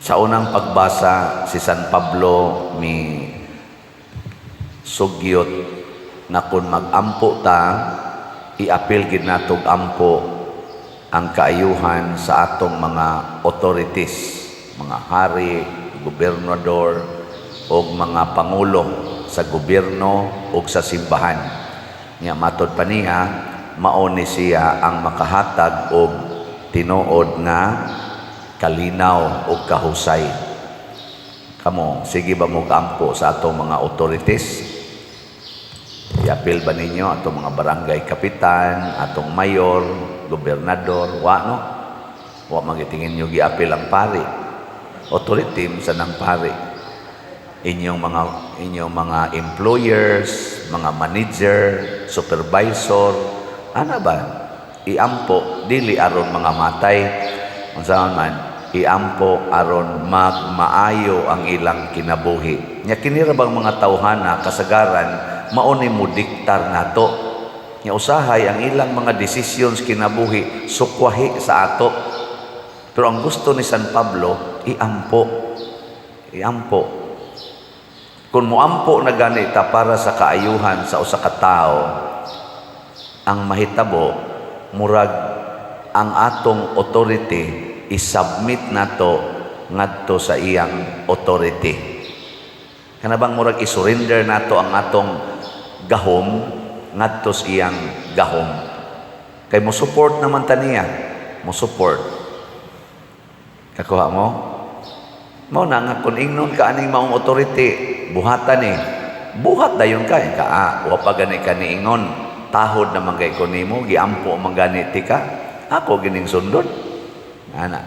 Sa unang pagbasa, si San Pablo mi sugyot nga kung mag-ampo ta, iapil gid natog ampo ang kaayuhan sa atong mga authorities, mga hari, gobernador, o mga pangulo sa gobyerno o sa simbahan. Nya matod pa niya, mao ni siya ang makahatag og tinuod nga kalinaw o kahusay. Kamo, sige ba mo ampo sa atong mga authorities? Iapil ba ninyo atong mga barangay kapitan, atong mayor, gobernador? Wa, no? Wa magitingin nyo giapil ang pari. Authority sa nang pari. Inyong mga employers, mga manager, supervisor, ana ba? Iampo dili aron mga matay. Unsa man, iampo aron magmaayo ang ilang kinabuhi. Nya kini ra bang mga tawhana, kasagaran mao ni mo diktar nato. Nya usahay ang ilang mga decisions kinabuhi sukwahi sa ato. Pero ang gusto ni San Pablo, iampo. Iampo. Kung muampo na gani ta para sa kaayuhan sa usa ka tawo, ang mahitabo, murag ang atong authority isubmit nato ngadto sa iyang authority. Kana bang murag isurrender nato ang atong gahom ngadto sa iyang gahom. Kay mo support naman ta niya, mo support. Kakuha mo? Mao na nga kung ingnon ka aning maong authority, buhatan ni. Buhat dayon ka, ka ah, wa pa gani ka niingon. Tahod naman kay ko nimo, giampo man gani ti ka. Ako gining sundon. Ana.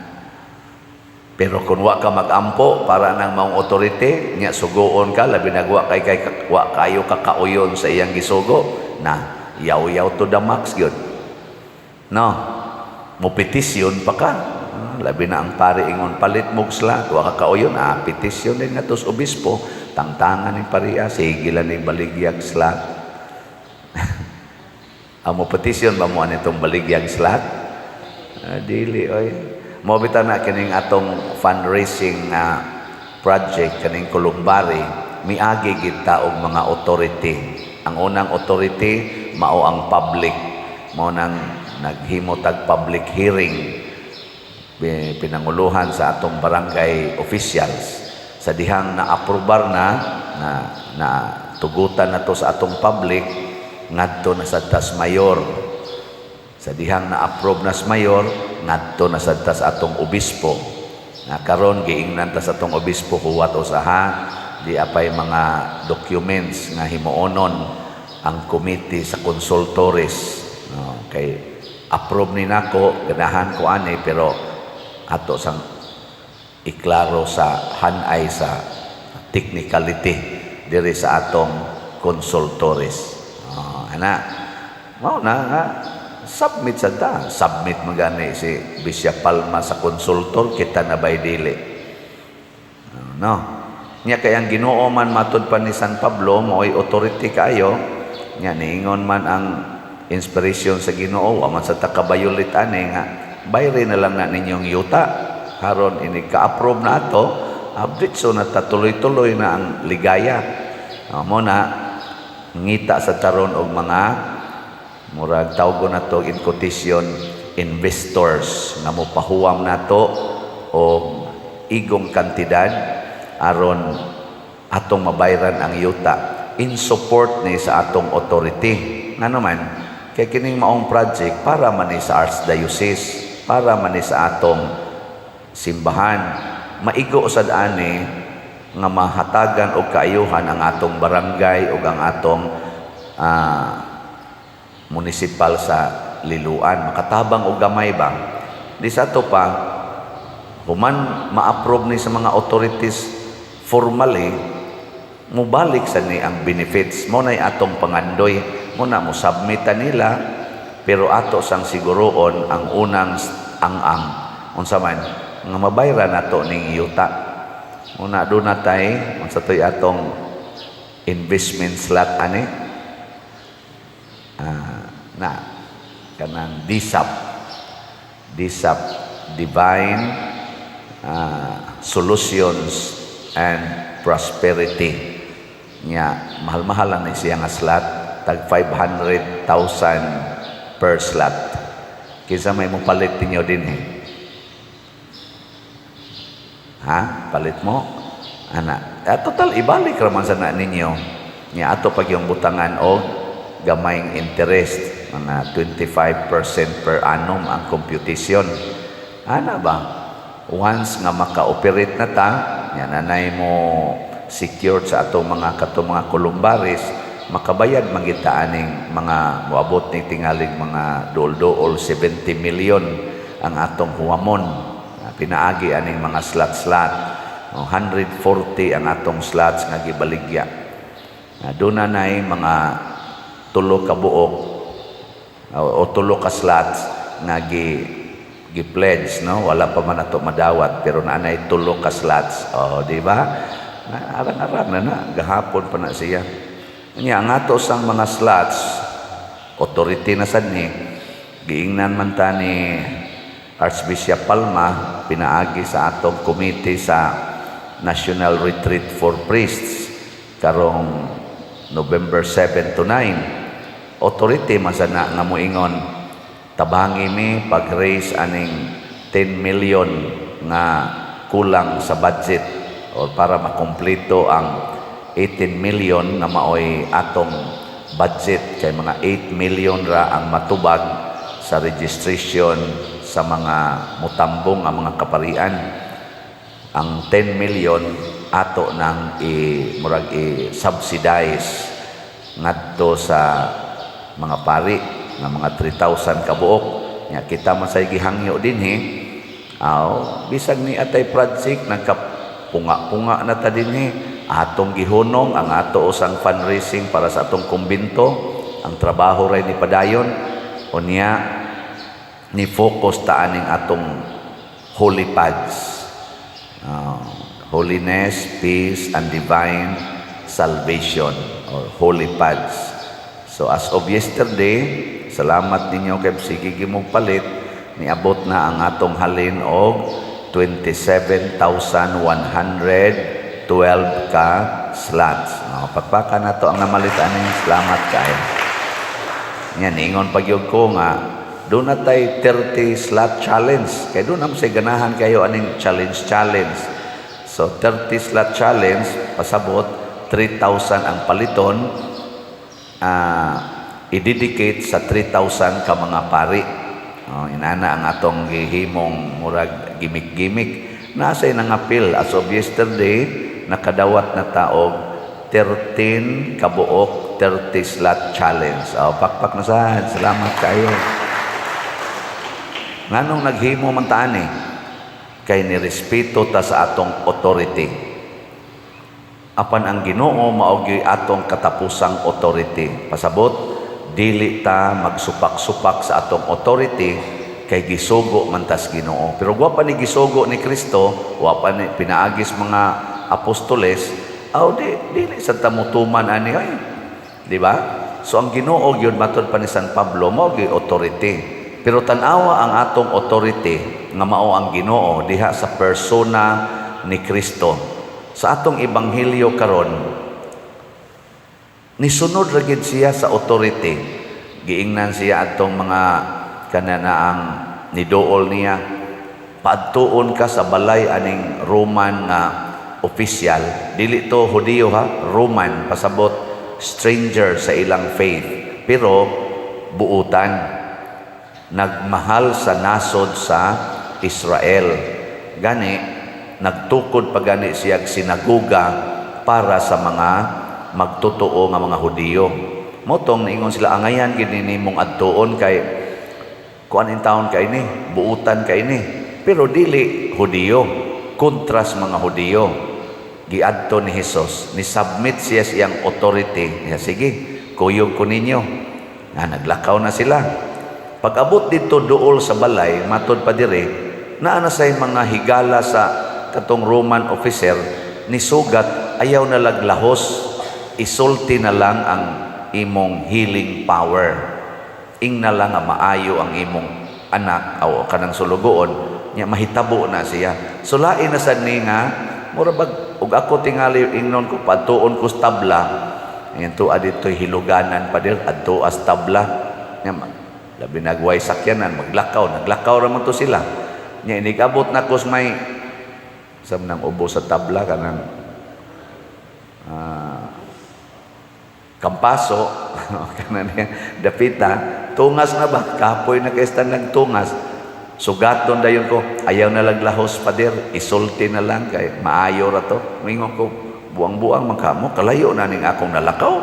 Pero kung wa ka magampo para nang maong authority, nya suguon ka, labi na wa kay kay wa kayo kakauyon sa iyang gisugo, na yaw-yaw to the max gyud. No. Mo petisyon pa ka. Ah, labi na ang pari ingon palit mo slot, wa ka kauyon, ah, petisyon din nga sa obispo, tangtangan ni pariya, sige lang ni baligyag slot. Ang mo petisyon ba mo anitong baligyag slot? Ah, dili oy. Mo bitaw na kining atong fundraising nga project kaning Columbari, miagi gid ta og mga authority. Ang unang authority mao ang public. Mao nang naghimo tag public hearing pinanguluhan sa atong barangay officials. Sa dihang na-aprobar na na na tugutan na to sa atong public, ngadto na sa tas mayor. Sa dihang na-approve na sa mayor, ngadto na sad ta sa atong obispo. Na karon giingnan ta sa atong obispo, huwat usaha di apay mga documents nga himuonon ang committee sa consultores. No, kay approve ni nako, ganahan ko ani, pero ato sang iklaro sa hanay sa technicality diri sa atong consultores. Oh, ana. Mao na nga submit sa ta. Submit magani si Bishop Palma sa consultor, kita na bay dili. Oh, no. Nya kay ang Ginoo man, matud pa ni San Pablo, mao'y authority kaayo. Nya niingon man ang inspiration sa Ginoo, wa man sa ta kabayulit ani nga bayri na lang na ninyong yuta haron ini ka-approve na ato, diretso na ta, tuloy-tuloy na ang ligaya. Oh, mo na ngita sa taron og mga murag tawgon nato in quotation investors nga mopahuwam nato og igong kantidad aron atong mabayran ang yuta in support ni sa atong authority. Ngano man, kay kining maong project para man ni sa archdiocese, para man ni sa atong simbahan. Maigo sad ani nga mahatagan og kaayuhan ang atong barangay ug ang atong munisipal sa Liloan, makatabang og gamay ba. Di sa ato pa human ma-approve ni sa mga authorities formally, mubalik sa ni ang benefits. Mo nay atong pangandoy mo na mo submit nila, pero ato sang siguroon ang unang ang-ang, unsa man nga mabayran nato ning yuta. Muna do na tay unsa toy atong investment slot ani, na kanang DSAP, DSAP, Divine Solutions and Prosperity. Nya mahal-mahal lang ni siya nga slot, tag 500,000 per slot. Kinsa may mo palit ninyo dinhi? Ha? Palit mo? Ana. Ah, total ibalik raman sa na ninyo. Nya ato pag yung butangan og gamayng interest, mga 25% per annum ang computation. Ana ba? Once nga maka-operate na ta, nya nanay mo secured sa atong mga katong mga columbaries, makabayad man gid ta aning mga moabot ni tingaling mga duol-duol 70 million ang atong huwamon. Ah, pinaagi aning mga slot-slot. Oh, 140 ang atong slots nga gibaligya. Ah, doon na nay mga tulo ka buok o tulo ka slots nga gi pledge, no? Wala pa man ato madawat, pero naanay tulo ka slots. Oh, di ba? Arang-arang na na, gahapon pa na siya. Nya ang ato sang mga slots, authority na sad ni, giingnan man ta ni Archbishop Palma pinaagi sa atong committee sa National Retreat for Priests karong November 7 to 9. Authority man sa na nga moingon, tabangi mi pag-raise aning 10 million nga kulang sa budget or para makumpleto ang 18 million nga maoy atong budget, kay mga 8 million ra ang matubag sa registration sa mga mutambong ang mga kaparian. Ang 10 million ato nang i murag i subsidize ngadto sa mga pari nga mga 3,000 kabuok. Nya kita man say gihangyo dinhi, aw bisag ni atay project, nagkapunga-punga na ta dinhi, atong gihunong ang ato usang fundraising para sa atong kumbinto. Ang trabaho ray ni padayon. Unya ni focus ta aning atong holy pads, holiness, peace, and divine salvation or holy pads. So as of yesterday, salamat ninyo kay sige gimong palit, niabot na ang atong halin og 27,112 ka slots. No, pakpakan nato ang namalit aning, salamat kaayo. Nya niingon pagyud ko nga doon na tay 30 slot challenge kay doon naman say ganahan kayo aning challenge challenge. So 30 slot challenge, pasabot 3,000 ang paliton, i-dedicate sa 3,000 ka mga pari. Oh, inana ang atong gihimong murag gimmick-gimmick. Nasa nangapil as of yesterday, nakadawat na ta og 13 kabuok 30 slot challenge. Oh, pakpak na sad. Salamat kayo. Nganong naghimo man ta ani? Kay nirespeto ta sa atong authority. Apan ang Ginoo mao gyud atong katapusang authority. Pasabot, dili ta magsupak-supak sa atong authority kay gisugo man tas Ginoo. Pero wa pa ni gisugo ni Kristo, wa pa ni pinaagis mga apostoles, aw di dili sa ta mutuman ani ay. Di ba? So ang Ginoo gyud, matod pa ni San Pablo, mao gyud authority. Pero tan-awa ang atong authority nga mao ang Ginoo diha sa persona ni Kristo. Sa atong ebanghelyo karon, nisunod ra gid siya sa authority. Giingnan siya atong mga kananaang niduol niya, paadtuon ka sa balay aning Roman nga official. Dili to Hudiyo ha, Roman, pasabot stranger sa ilang faith, pero buutan, nagmahal sa nasod sa Israel. Gani nagtukod pa gani siya sinagoga para sa mga magtotoo nga mga Hudiyo. Motong niingon sila, angayan gid nimong adtuon kay kuan in taon kay ni, buutan kay ni, pero dili Hudiyo, kontras mga Hudiyo. Giadto ni Hesus, ni submit siya sa iyang authority. Niya, sige, kuyog ko ninyo. Na naglakaw na sila. Pag abot dito duol sa balay, matod pa dire, naa na say mga higala sa katong Roman officer, ni sugat, ayaw na laglahos, isulti na lang ang imong healing power. Ing na lang nga maayo ang imong anak o kanang sulugoon. Nya mahitabo na siya. So lain na sad ni nga mura bag ug ako tingali ingnon ko padtuon ko sa tabla. Ayan tuwa dito'y hiluganan, pader, adto as tabla. Nya labi nagway sakyanan, maglakaw, naglakaw ra man to sila. Nya inigabot na ko sa may sa nang ubo sa tabla kanang Kampaso kanan niya dapita tungas na ba, kapoy na kay nagtungas. Sugaton dayon ko, "Ayaw na laglahos, pader, isulti na lang kay maayo ra to." Mingon ko, "Buang-buang man kamo, kalayo na ning akong nalakaw."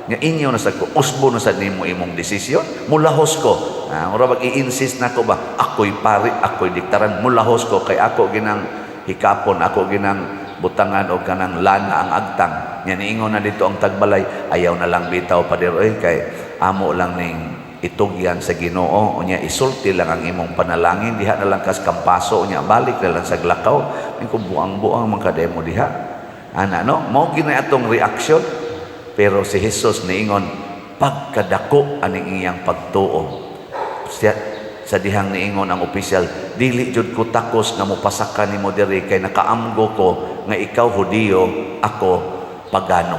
Nga inyo na sad ko, usbo na sad nimo imong desisyon, mulahos ko. Ah, mura bag i-insist na ko ba, ako'y pari, ako'y diktaran, mulahos ko kay ako ginang hikapon, ako ginang butangan og kanang lana ang agtang. Nya niingon na dito ang tagbalay, "Ayaw na lang bitaw, pader oy, kay amo lang ning itugyan sa Ginoo. Unya isulti lang ang imong panalangin diha na lang kas Kampaso, unya balik na lang sa Glakaw." Ko, "Buang-buang man kademo diha." Ana no, mao gina atong reaksyon. Pero si Jesus niingon, pagkadako aning iyang pagtuo. Siya, sa dihang niingon ang opisyal, "Dili jud ko takos nga mopasaka nimo diri kay nakaamgo ko nga ikaw Hudiyo, ako pagano.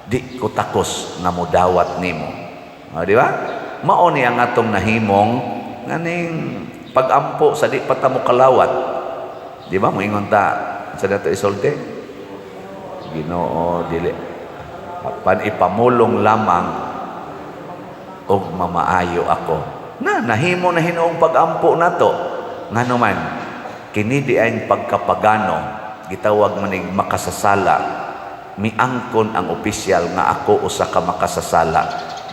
Di ko takos nga modawat nimo." O, di ba? Mao ni ang atong nahimong nganing pagampo sa di pa ta mo kalawat. Di ba? Moingon ta sa dato isulti. "Ginoo, dili pan ipamulong lamang og mamaayo ako." Na nahimo na hinuong pagampo nato. Ngano man kini di ay pagkapagano, gitawag manig makasasala. Miangkon ang opisyal nga ako usa ka makasasala,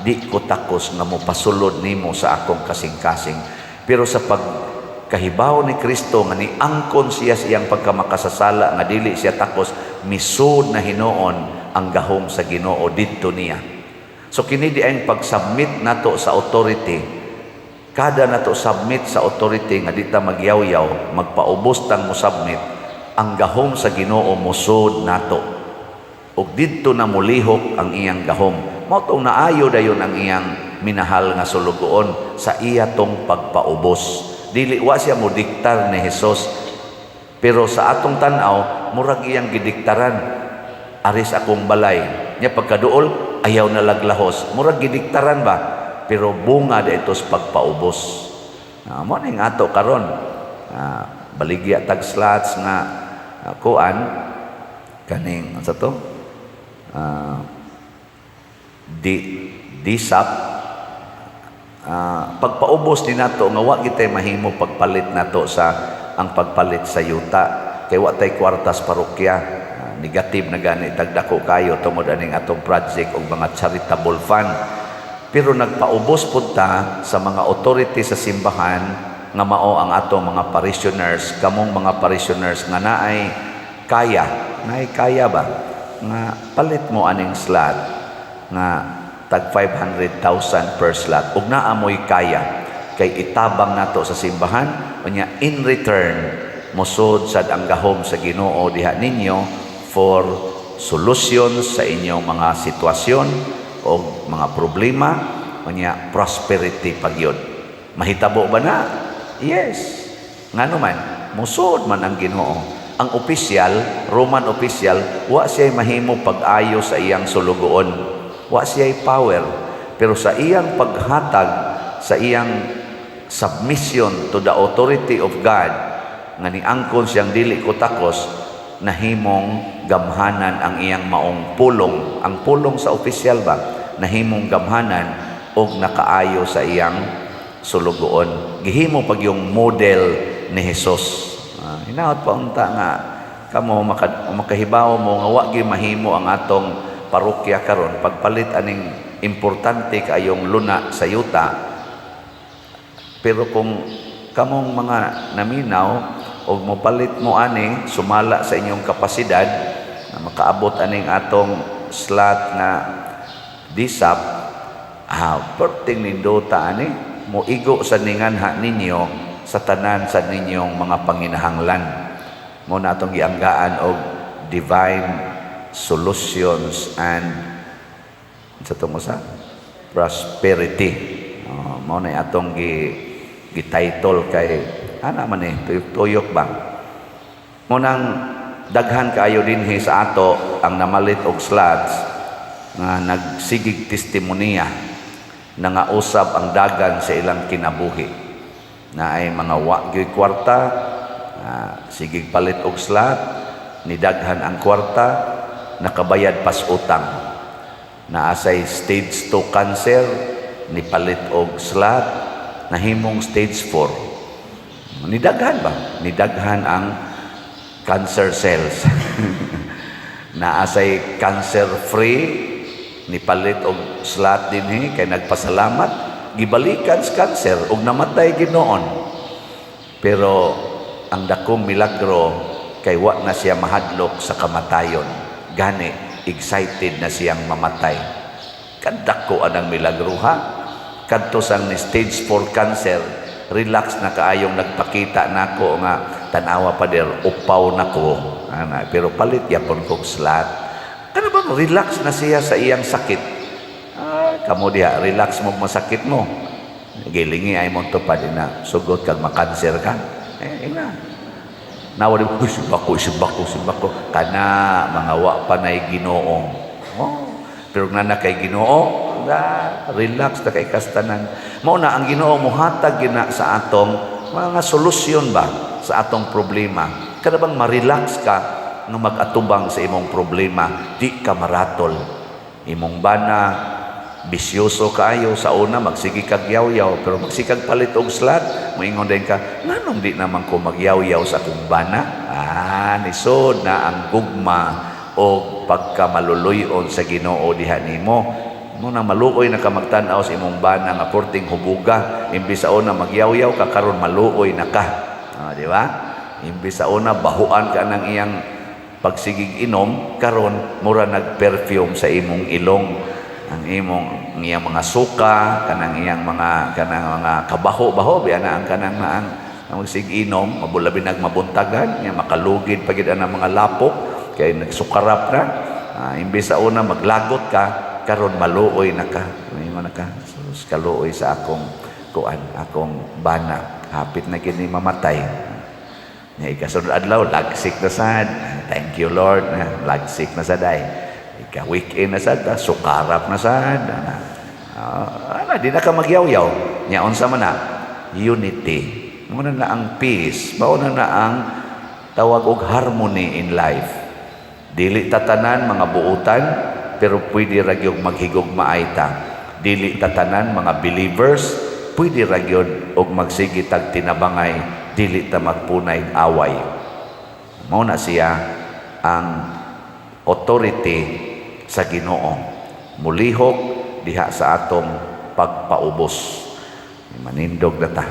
di ko takos nga mopasulod nimo sa akong kasing-kasing. Pero sa pagkahibaw ni Kristo nga niangkon siya sa iyang pagkamakasasala nga dili siya takos, misud na hinuon ang gahom sa Ginoo didto niya. So kini di ang pag-submit nato sa authority. Kada nato submit sa authority nga di ta magyawyaw, magpaubos tang mo submit, ang gahom sa Ginoo mosud nato. Ug didto na molihok ang iyang gahom. Mao tong naayo dayon ang iyang minahal nga sulugoon sa iya tong pagpaubos. Dili, wa siya mo diktar ni Jesus. Pero sa atong tan-aw, murag iyang gidiktaran. "Aris akong balay." Nya pagkaduol, "Ayaw na laglahos." Murag gidiktaran ba? Pero bunga da ito sa pagpaubos. Mo ning ato karon. Baligya tag slots nga kuan kaning sa to? Di disap pagpaubos ni nato nga wa gitay mahimo pagpalit nato sa ang pagpalit sa yuta kay wa tay kwartas parokya. Negative na gani tagdako kayo tungod aning atong project og mga charitable fund, pero nagpaubos pud ta sa mga authority sa simbahan nga mao ang atong mga parishioners, kamong mga parishioners nga naay kaya ba nga palit mo aning slot nga tag 500,000 per slot ug naa moy kaya kay itabang nato sa simbahan. Unya in return mosud sad ang gahom sa Ginoo diha ninyo for solutions sa inyong mga sitwasyon o mga problema, unya prosperity pagyud. Mahitabo ba na? Yes. Ngano man musod man ang Ginoo. Ang opisyal, Roman official, wa siya mahimo pag-ayo sa iyang sulugoon, wa siya power, pero sa iyang paghatag, sa iyang submission to the authority of God nga niangkon siyang dili ko takos, nahimong gamhanan ang iyang maong pulong. Ang pulong sa opisyal ba, nahimong gamhanan og nakaayo sa iyang sulugoon. Gihimo pag yung model ni Jesus. Hinaot pa unta nga kamo makahibaw mo nga wa gyud mahimo ang atong parokya karon pagpalit aning importante kaayong luna sa yuta. Pero kung kamong mga naminaw og mopalit mo ani sumala sa inyong kapasidad na makaabot aning atong slot nga disap, perting nindota ani, moigo sa ninganha ninyo sa tanan sa ninyong mga panginahanglan. Mo na atong gianggaan og divine solutions and sa tong usa, prosperity. Oh, mao na atong gi title kay Ana man eh, tuyok-tuyok ba? Mao nang daghan kaayo dinhi sa ato ang namalit og slots nga nagsigig testimonya na nga usab ang dagan sa ilang kinabuhi na ay mga wa gyoy kwarta, sigig palit og slot, nidaghan ang kwarta, nakabayad pas utang. Naa say stage 2 cancer, nipalit og slot, nahimong stage 4. Nidaghan ba? Nidaghan ang cancer cells. Naa say cancer free, nipalit og slot dinhi kay nagpasalamat, gibalikan sa cancer ug namatay ginoon. Pero ang dakong milagro kay wa na siya mahadlok sa kamatayon. Gani excited na siyang mamatay. Kadako anang milagro, ha. Kadto sang ni stage 4 cancer, relax na kaayong nagpakita nako nga, "Tanawa, pader, upaw na ko ana, pero palit yapon kog slot." Kana bang relax na siya sa iyang sakit? Ah, kamo diha, relax mo masakit mo. Gilingi ay mo tupad na sugot kag makanser ka. Eh, ina. Nawa di, "Uy, sibako, sibako, sibako." Kana, mga wa pa na'y Ginoo. Oh, pero nga na kay Ginoo, na, relax na kay kastanan. Mao na ang Ginoo muhatag gina sa atong mga solusyon ba sa atong problema. Kada bang ma-relax ka nga mag-atubang sa imong problema, di ka maratol. Imong bana, bisyoso kaayo sa una, magsige kag yaw-yaw, pero magsikag palit og slot, moingon din ka, "Nganong di naman ko magyawyaw sa akong bana?" Ah, nisod na ang gugma o pagkamaluluyon sa Ginoo diha nimo. Mao na maluoy na ka magtan-aw sa imong bana nga porting hubuga. Imbis sa una magyawyaw ka, karon maluoy na ka. Ah, di ba? Imbis sa una bahuan ka ng iyang pagsigig inom, karon mura nag-perfume sa imong ilong ang imong ang iyang mga suka, kanang iyang mga kanang mga kabaho-baho biya na ang kanang na ang magsig inom, mabulabi nag mabuntagan nya, makalugid pa gid ang mga lapok kay nagsukarap na. Ah, imbes sa una maglagot ka, karon maluoy na ka. Ingon na ka, "Sus, kaluoy sa akong kuan, akong bana, hapit na gini mamatay." Nya ikasunod adlaw, lagsik na sad. "Thank you, Lord, na lagsik na sad ay." Ika weekend na sad, sukarap na sad. Ah, di na ka magyawyaw. Nya unsa man na? Unity. Mao na na ang peace, mao na na ang tawag og harmony in life. Dili tatanan mga buutan, pero pwede ra gyud maghigugmaay ta. Dili tatanan mga believers, pwede ra gyud og magsige tag tinabangay, dili ta magpunay away. Mao na siya ang authority sa Ginoo. Mulihok diha sa atong pagpaubos. Manindog na ta.